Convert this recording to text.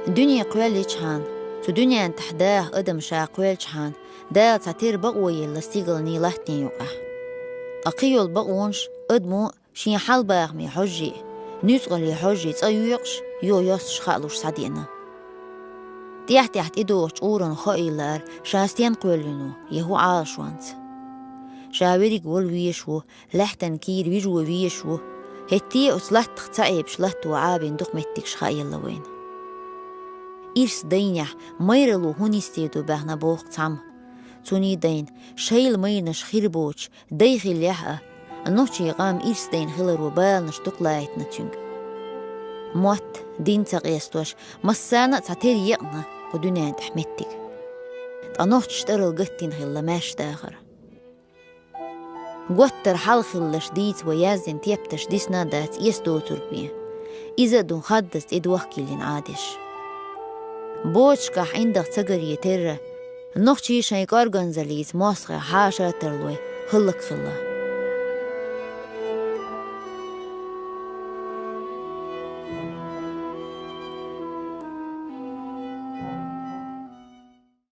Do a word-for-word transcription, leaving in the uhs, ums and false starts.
Дуьне кхоьлличхьана, цу дуьнен тӀехь даха адам ша кхоьлличхьана, Дала цхьа тера бакъо елла стигалний латтанийн юкъахь. Ткъа кхин йолу бакъонаш адамо шен хьалабахаме хьожий, нуьцкъале хьожий цӀа йоькъуш, йо йостуш хаалуш схьадеана. ТӀехь-тӀехь тӀедогӀучу чкъуран хаийла лаара ша стен кхоьллина ву, я хӀун Ӏалашонца. Ша верриг вала везаш ву, лаьттан кийра вижо везаш ву, хӀетте а оцу латтах ца Ӏебаш латто Ӏабина дукха меттигаш хаелла вайна. Ирс дайнехь майралло хӀун нисдийр ду баьхна боху цхьамма. Цуний дайна, шайла майранаш хир боцуш, дай хиллехь а, нохчийн къам ирс дайна хиларо баланаш дукха лаийтина цуьнга. Мотт, дин ца къестош, массарна а цхьа тера екъна кху дуьнен тӀехь меттиг. Ткъа нохчаш тӀарал гаттина хилла маьрша дахар. Готтар хьалха хилларш дийца вай яздина тептарш дисна а дац эс доцург бен. Иза а ду хаддаза тӀедохка йиллина Ӏадеш. Боцашкахь ӀиндагӀ ца гаре терра, нохчий шайн кӀорганзаллица мостагӀех хьаша а тарлой, хӀаллакьхилла.